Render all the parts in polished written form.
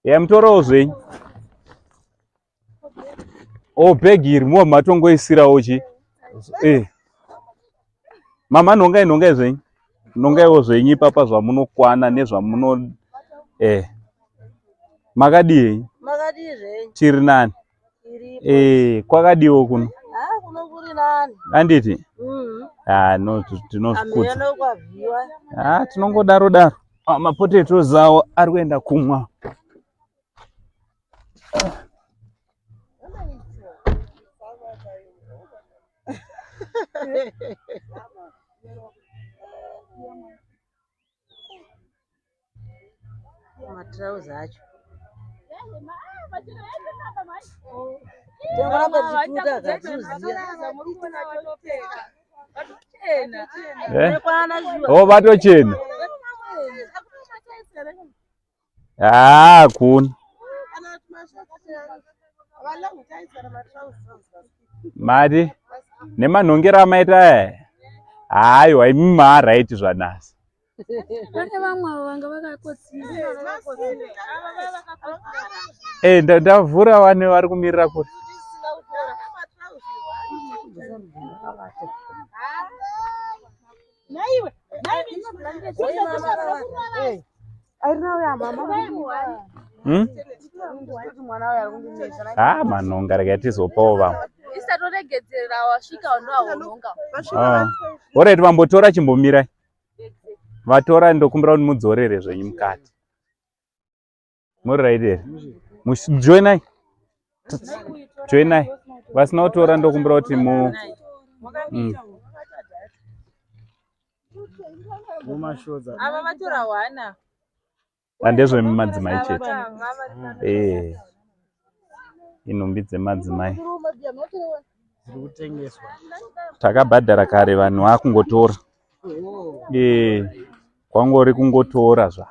Ya mutorawo zvenyu. Oh bhegi iri muwa matongoisirawo chi. Eh. Mama nhongai nhongai zvenyu. Nhongaiwo zvenyu ipapa zvamunokwana nezvamuno eh. Makadii henyu? Makadii zvenyu? Tiri nani? Eh, kwakadiwo kuno? Ah, kuno kuri nani. Anditi? Mhm. Ah, no tinozvikudza. Ameno kwabviwa. Ah, tinongodaro daro. Ah, mapotatoes awo ari kuenda kumwa. Matrauza acho. Tengoramba tichituta katiuziya. Eh? Oh, vatochena. Ah, kuna. Mari nemanhongero amaita aya. Haiwa imi maaraiti zvanasi. Pane vamwe avo vanga vakakotsira. Eh, ndavhura wane vari kumirira kure. Hmm? Ah, manhonga rega tizopawo vamwe. Isatoregedzera wasvika ndoahononga. Ah. Alright, vambotora chimbomirai. Vatora ndokumbira kuti mudzorere zvenyu mukati. Muri right here? Joinai. Joinai. Vasina kutora ndokumbira kuti mu. Ava vatora hwana. Ndezvemadzimai chete. Eh. Inhumbi dzemadzimai. Takabhadhara kare vanhu vakungotora. Eh. Kwangori kungotora zva.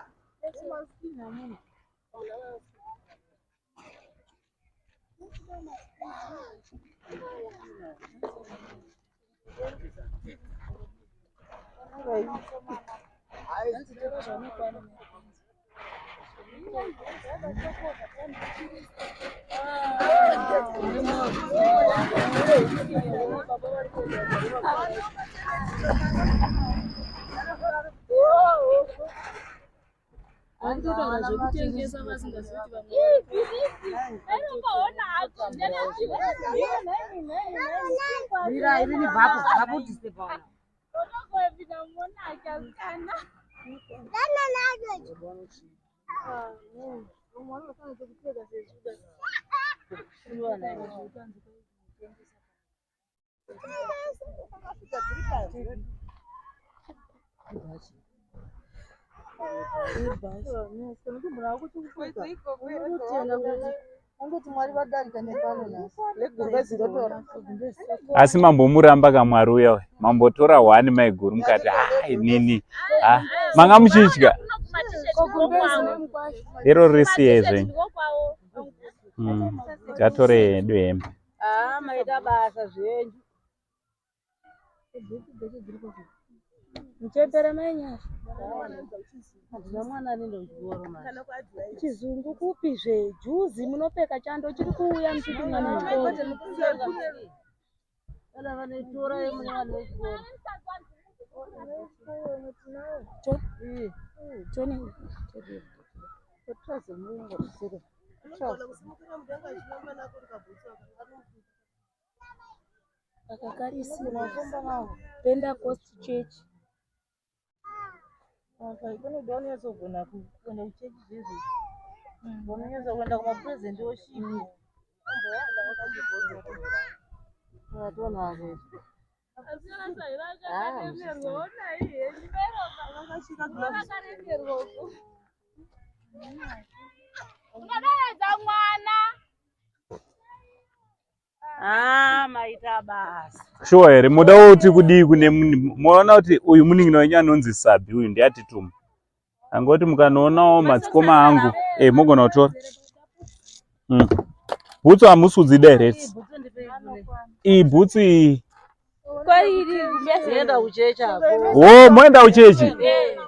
Vanototaura zvekutengesa vasingazivi kuti vamwe Asi mambomuramba kamwari uya uya mambotora hwani maiguru mukati ha inini ha manga muchitya iro risiye zvenyu ngatore hedu hembe. Ah, maita basa zvenyu. Muchembere mai Nyasha. Handina mwana anoenda kuchikoro manje. Chizungu kupi zve juzi munopfeka chando chiri kuuya muchiti mwana wechikoro. Kana vanoitora yemune vana vechikoro. Tone. Akakarisira Pentecost Church. Unonyatsokuenda kuchechi zvezvo. Unonyatsokuenda kumapresent worship. Unadaidza mwana. Ah, maita basa. Sure here muda kuti kudii kune munoona kuti uyu munin'ina wenyu anonzi Sabi uyu ndiye atituma. Angoti mukanoonawo madzikoma angu eh mogona kutora. Bhutsu hamusi kudzida here? Iyi bhutsu iyi. Moenda kuchechi apo. Oh, moenda kuchechi?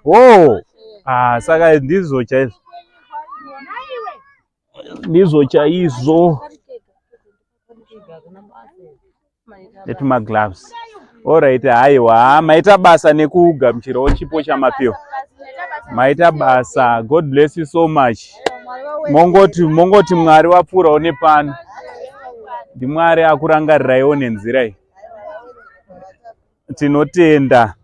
Oh. Ah, saka ndizvo chaizvo. Ndizvo chaizvo. Netumagloves. Alright, haiwa, maita basa nekugamuchirawo chipo chamapiwa. Maita basa. God bless you so much. Mongoti Mwari wapfuurawo nepano. NdiMwari akurangariraiwo nenzira iyi. Tinotenda.